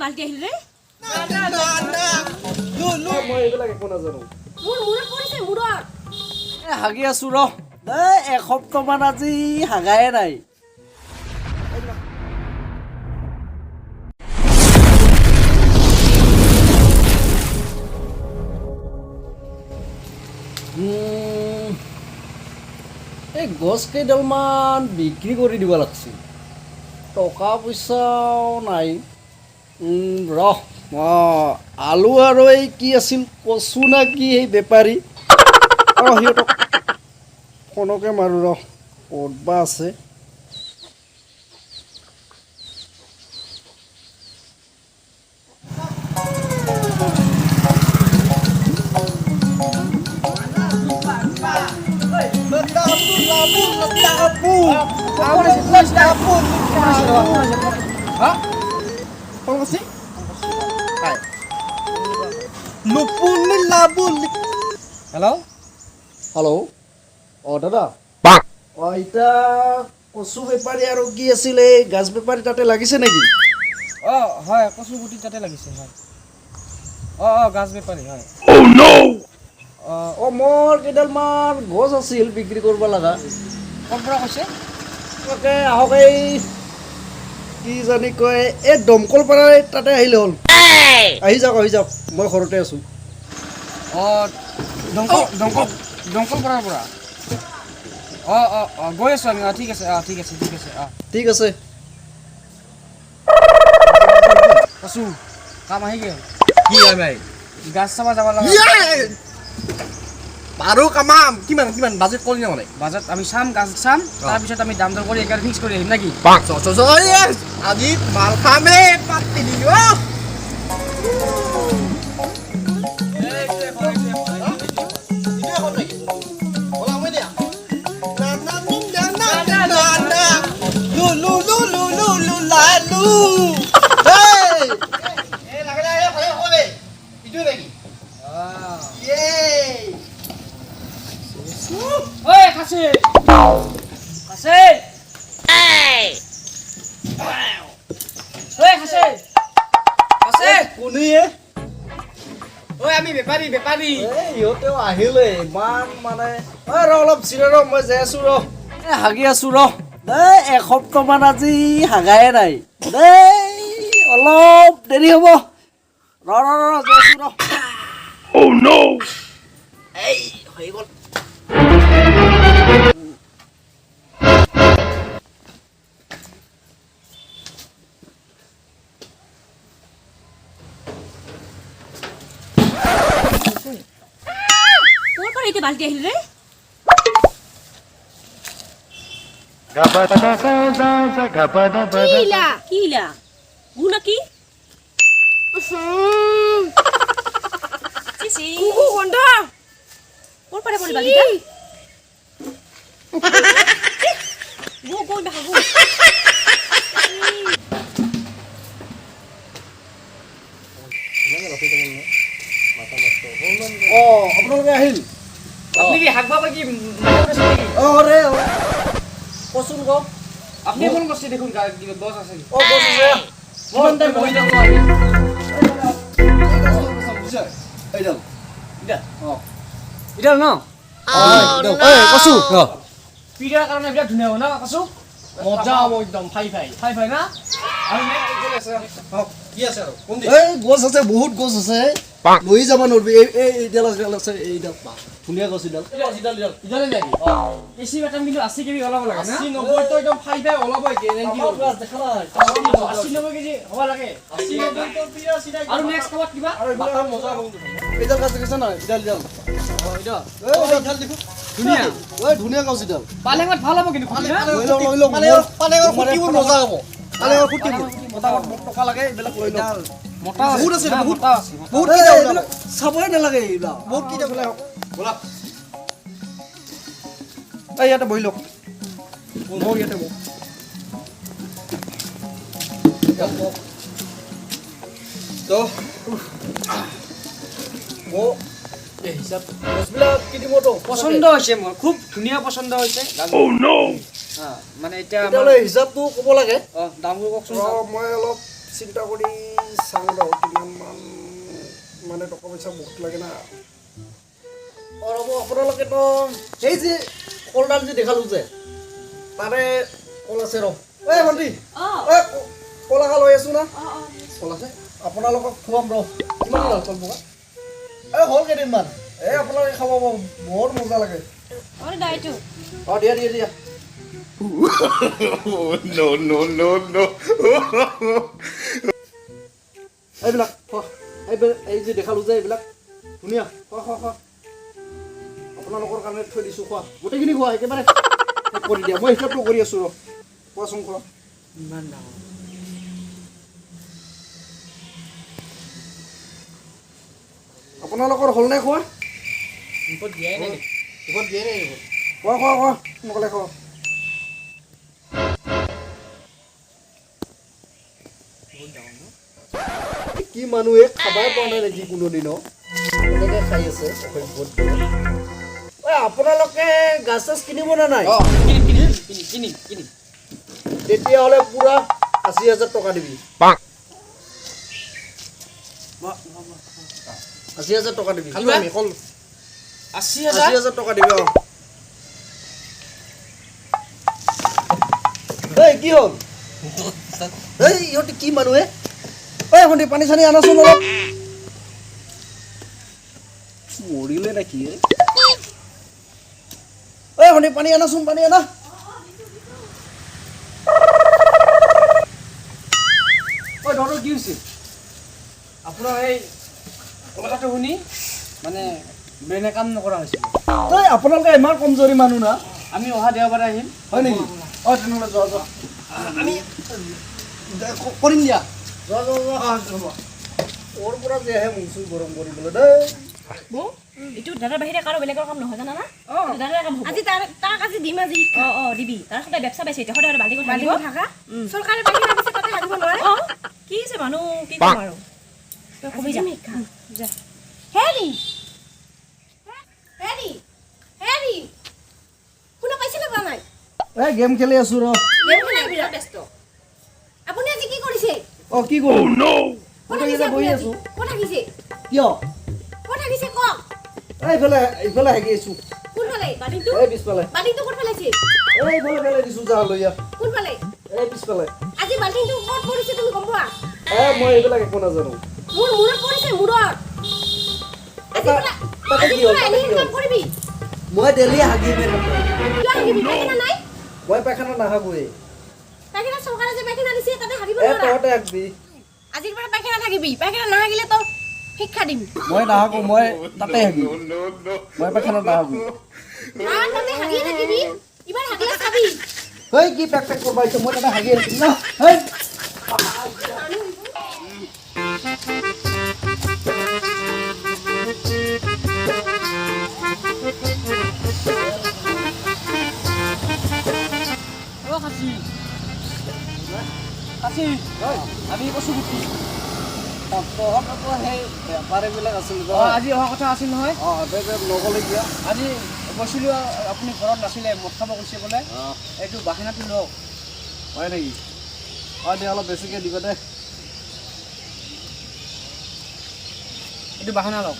বাল্টি আহিল ৰে? মই এইবিলাক একো নাজানো। মোৰ মূৰত পৰিছে, মূৰত। এ হাগি আছো ৰ, এই এসপ্তাহমান আজি হাগায়ে নাই। এই গছ কেইডালমান বিক্ৰী কৰি দিব লাগছিল, টকা পইচাও নাই। ৰহ, আলু আৰু এই কি আছিল, কচু না কি, সেই বেপাৰী, সিহঁতক ফোনকে মাৰোঁ ৰ, ক'ত বা আছে। হেল্ল'। হেল্ল', অঁ দাদা, অঁ এতিয়া কচু বেপাৰী আৰু কি আছিল, এই গাছ বেপাৰী তাতে লাগিছে নেকি? অঁ হয়, কচু গুটি তাতে লাগিছে, হয়। অঁ অঁ, গাছ বেপাৰী, হয়। অঁ। অঁ, মোৰ কেইডালমান গছ আছিল বিক্ৰী কৰিব লগা। ক'ৰ পৰা কৈছে? তাকে আহক, এই কি জানি কয়, এই দমকল পাৰাই তাতে আহিলে হ'ল। আহি যাওক, আহি যাওক, মই ঘৰতে আছোঁ। অঁ, দমকল দমকল দমকল পাৰাৰ পৰা? অঁ অঁ অঁ, গৈ আছোঁ আমি। অঁ ঠিক আছে, অঁ ঠিক আছে, ঠিক আছে, অঁ। ঠিক আছে। কচু কাম আহি গ'ল। কি হয় ভাই? গাছ চাব যাব লাগে। বাৰু কামাম, কিমান কিমান বাজেট কৰি মানে? বাজেট আমি চাম, গাছ চাম, তাৰপিছত আমি দাম দৰ কৰি একেবাৰে ফিক্স কৰি আহিম নেকি? আজি মাল খামে পাতি দিলো। ঐ খাচী খাচী, ঐ খাচী খাচী। কোনে? ঐ আমি বেপাৰী, বেপাৰী। এই ইহঁতেও আহিলে ইমান মানে। ঐ ৰ, অলপ জিৰা ৰ, মই যাই আছোঁ ৰ। এই হাগি আছোঁ ৰ, এই এসপ্তাহমান আজি হাগায়ে নাই। এই অলপ দেৰি হ'ব, ৰ ৰ ৰ, যাই আছোঁ ৰ। এই হৈ গ'ল। ক'ৰ পৰা এতিয়া বাল্টি আহিল ৰে? কি ইলা, কি ইলা, গু না কি? গু গন্ধ। ক'ৰ পৰা পৰিল বাল্টিটা? গু গু দেখা গু। অঁ, আপোনালোকে আহিল? আপুনি কি হাগবা বা কি মাথা কৰিছে নেকি? অঁ ৰে, কচোন কওক। আপুনি ফোন কৰিছে দেখোন, কিবা গছ আছে। অঁ গছ আছে। কিমান টাইম বহি থাকোঁ আমি? এইডাল। ইডাল? অঁ। ইডাল ন? এই কচু। পিৰাৰ কাৰণে বিৰাট ধুনীয়া হ'ব ন কচু? মজা হ'ব একদম, ফাই ফাই। ফাই ফাই না? আৰু কি আছে আৰু? কোন? এই গছ আছে, বহুত গছ আছে, লৈ যাব নোৱাৰিবি। এই এই এইডাল আছে, এইডাল আছে, এইডাল ধুনীয়া গছ এইডাল। ইডাল ইডাল। ইডালে নেকি? এচি বাটাম কিন্তু 80 কেজি ওলাব লাগে না? 80 90 তো একদম ফাই ফাই ওলাব, গেৰেণ্টি। আমাৰ গছ দেখা নাই? 80 90 কেজি হ'ব লাগে। আৰু নেক্সট ক'ৰবাত কিবা? আৰু এইবিলাক মজা হ'ব। এইডাল গাছ দেখিছা নাই? এইডাল এইডাল। ইডাল। এই এইডাল দেখো। ধুনীয়া। এই ধুনীয়া গছ এইডাল। পালেঙত ভাল হ'ব কিন্তু খুটি না? লৈ লওক, লৈ লওক। পালেঙৰ খুটিবোৰ মজা হ'ব, পালেঙৰ খুটিবোৰ। মোটামুটি মোক টকা লাগে, এইবিলাক লৈ লওক। মোটা। বহুত আছে, বহুত। মোটা আছে। বহুত। এই, কেইটা ওলাব? এইবিলাক চাবই নালাগে এইবিলাক। বহুত কেইটা ওলাব। ব'লা, এই ইয়াতে বহি লওক। বহক, ইয়াতে বহক। তো এই হিচাপ গছবিলাক কিনিবতো। পচন্দ হৈছে মোৰ, খুব ধুনীয়া পচন্দ হৈছে। মানে এতিয়া তেতিয়াহ'লে হিচাপটো ক'ব লাগে। অঁ, দামবোৰ কওকচোন। ৰ, মই অলপ চিন্তা কৰি চাওঁ ৰ, কিমানমান মানে টকা পইচা বহুত লাগে না। অঁ ৰ'ব, আপোনালোকেতো সেই যে কলডাল যে দেখালোঁ যে, তাৰে কল আছে ৰ। এই ভণ্টি, এই কল এখা লৈ আছোঁ না। কল আছে, আপোনালোকক খুৱাম ৰ। কিমান হ'ল কল পোকা? এই হ'ল কেইদিনমান। এই আপোনালোকে খাব পাব, বহুত মজা লাগে। অঁ দিয়া দিয়া দিয়া। No, no, no, no. এইবিলাক খোৱা, এইবিলাক এই যে দেখালোঁ যে, এইবিলাক ধুনীয়া। খোৱা খোৱা খোৱা, আপোনালোকৰ কাৰণে থৈ দিছোঁ। খোৱা, গোটেইখিনি খোৱা, একেবাৰে শেষ কৰি দিয়া। মই হিচাপটো কৰি আছোঁ ৰ। খোৱাচোন খোৱা। ইমান ডাঙৰ। আপোনালোকৰ হ'লনে খোৱা? মুখত দিয়াই নাই। মুখত দিয়াই নাই দেখোন। খোৱা খোৱা খোৱা, সোনকালে খোৱা। কি মানুহে খাবাই পোৱা নাই নেকি কোনোদিনো? এনেকে খাই আছে অসভ্যত। ঐ আপোনালোকে গাছ চাছ কিনিব নে নাই? কিনিম কিনিম কিনিম কিনিম কিনিম। তেতিয়াহ'লে পুৰা 80,000 টকা দিবি। 80,000 টকা দিবি। খালো আমি কল। 80,000? 80,000 টকা দিবি। অঁ এই কি হ'ল? এই ইহঁতে কি মানুহে? ঐ ভণ্টি, পানী চানী আনাচোন অলপ। মৰিলে নেকি? ঐ ভণ্টি, পানী আনাচোন, পানী আনা। ঐ তহঁতৰ কি হৈছে? আপোনাৰ এই কথাটো শুনি মানে ব্ৰেইনে কাম নকৰা হৈছে। ঐ আপোনালোকে ইমান কমজোৰি মানুহ না? আমি অহা দেওবাৰে আহিম। হয় নেকি? অঁ তেনেহ'লে যোৱা যোৱা, আমি কৰিম দিয়া। যোৱা যোৱা যোৱা। ক'ৰ পৰা যে আহে মূৰ চুৰ গৰম কৰিবলৈ দেই। বৌ, এইটো দাদাৰ বাহিৰে কাৰো বেলেগৰ কাম নহয়, জানা না? দাদাৰ কাম হ'ব। আজি তাক আজি দিম আজি শিক্ষা। অঁ অঁ দিবি। তাৰ সদায় ব্যৱসা পাইছে এতিয়া, সদায় সদায় বাল্টিঙত বাল্টিঙত থাকিব। থাকা। চৰকাৰে পায়খানা দিছে, তাতে হাগিব নোৱাৰে। অঁ, কি যে মানুহ, কি ক'ম আৰু। তই কবি আজি যা। দিম শিক্ষা। যা। হেৰি হেৰি হেৰি, শুনা পাইছে নে পোৱা নাই? এই গেম খেলি আছোঁ ৰ। গেম খেলি বিৰাট ব্যস্ত। আপুনি আজি কি কৰিছে? অঁ কি কৰোঁ? ক'ত থাকিছে গোটেইকেইটা আপুনি বহি আজি? আছোঁ। ক'ত থাকিছে? কিয়? ক'ত থাকিছে কওক? এই ইফালে ইফালে হাগি আছোঁ। কোনফালে? বাল্টিংটো? এই পিছফালে। বাল্টিংটো ক'ত পেলাইছে? এই ইফালে পেলাই দিছোঁ, যা লৈ আহ। কোনফালে? এই পিছফালে। আজি বাল্টিংটো ক'ত পৰিছে তুমি গম পোৱা? এই মই এইবিলাক একো নাজানো। মোৰ মূৰত পৰিছে, মূৰত। আজি পৰা তাতে আজি কি হ'ল? পৰা তাতে এনে কি হ'ল? কাম কৰিবি। মই ডেইলি হাগিমে থাকোঁ। কিয় হাগিবি? পায়খানা নাই? মই পায়খানা নাহাগোৱেই। পায়খানা চৰকাৰে যে পায়খানা দিছে, তাতে হাগিব এই নোৱাৰা। তহঁতে হাগবি। আজিৰ পৰা পায়খানা থাকিবি। পায়খানা নাহাগিলে তোক শিক্ষা দিম। মই নাহাগো, মই তাতে হাগিম। No, no, no. মই পায়খানা নাহাগো। না, তাতে হাগিয়ে থাকিবি। ইবাৰ হাগিলে চাবি। হেই কি পেক পেক কৰবা আহিছ? মই তাতে হাগি থাকিম না। হেই অ খাচী, খাচী, আমি কচু গুটি। তহঁততো সেই বেপাৰীবিলাক আছিল। অঁ আজি অহা কথা আছিল নহয়? অঁ দে দে, নগ'লে কিয়? আজি গৈছিলোঁ, আপুনি ঘৰত নাছিলে, মদ খাব গৈছে বোলে। এইটো বাহানাটো লওক। হয় নেকি? অঁ দে, অলপ বেছিকৈ দিবা দে। এইটো বাহানা লওক।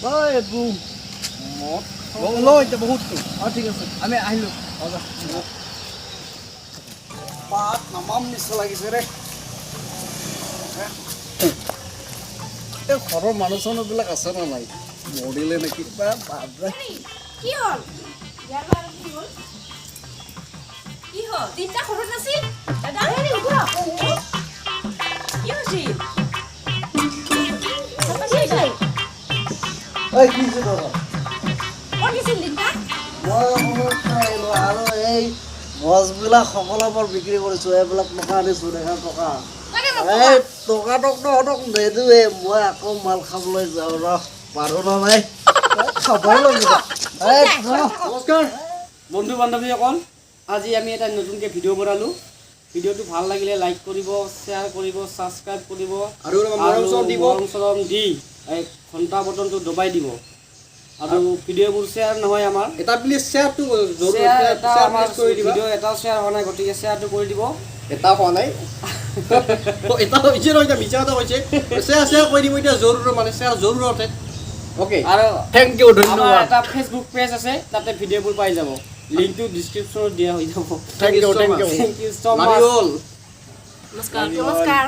ঐ এইটো মদ ল এতিয়া বহুত। অঁ ঠিক আছে, আমি আহিলোঁ। অঁ যা। পাত নামাম নিচিনা লাগিছে ৰে। এই ঘৰৰ মানুহ চানুহবিলাক আছে নে নাই? মৰিলে নেকি? বাপৰে। কি হ'ল? কি হ'ল? কি হ'ল? তিনিটা ঘৰত নাছিল? দাদা? হেৰি, উঠক। কি হৈছিল? কি হৈছে? ঐ কি হৈছে তহঁতৰ? ক'ত গৈছিল দিনটা? মই অসমত আহিলোঁ আৰু এই গছবিলাক সকলোবোৰ বিক্ৰী কৰিছোঁ। এইবিলাক টকা আনিছোঁ, দেখা টকা। লাগে মোক। এই টকা টক তহঁতক নিদিওঁৱে। মই আকৌ মাল খাবলৈ যাওঁ ৰ। পাৰোঁ না নাই খাবই লাগিব। এই ৰ। নমস্কাৰ বন্ধু বান্ধৱীসকল, আজি আমি এটা নতুনকৈ ভিডিঅ' বনালোঁ। ভিডিঅ'টো ভাল লাগিলে লাইক কৰিব, শ্বেয়াৰ কৰিব, ছাবস্ক্ৰাইব কৰিব আৰু মৰম চৰম দিব। মৰম চৰম দি এই ঘণ্টা বটনটো দবাই দিব। আৰু ভিডিঅ'বোৰ শ্বেয়াৰ নহয় আমাৰ। এটা প্লিজ শ্বেয়াৰটো শ্বেয়াৰ এটা শ্বেয়াৰ আমাৰ প্লিজ কৰি দিবা। ভিডিঅ' এটাও শ্বেয়াৰ হোৱা নাই, গতিকে শ্বেয়াৰটো কৰি দিব। এটা হোৱা নাই। এটা হৈছে নহয়, এতিয়া মিছা কথা কৈছে। শ্বেয়াৰ শ্বেয়াৰ কৰি দিব এতিয়া জৰুৰ, মানে শ্বেয়াৰ জৰুৰতে। অ'কে, আৰু thank U, আমাৰ ধন্যবাদ। এটা ফেচবুক পেজ আছে, তাতে ভিডিঅ'বোৰ পাই যাব। লিংকটো ডিছক্ৰিপশ্যনত দিয়া হৈ যাব। Thank you, thank you. Thank you so love much. You all. নমস্কাৰ। নমস্কাৰ।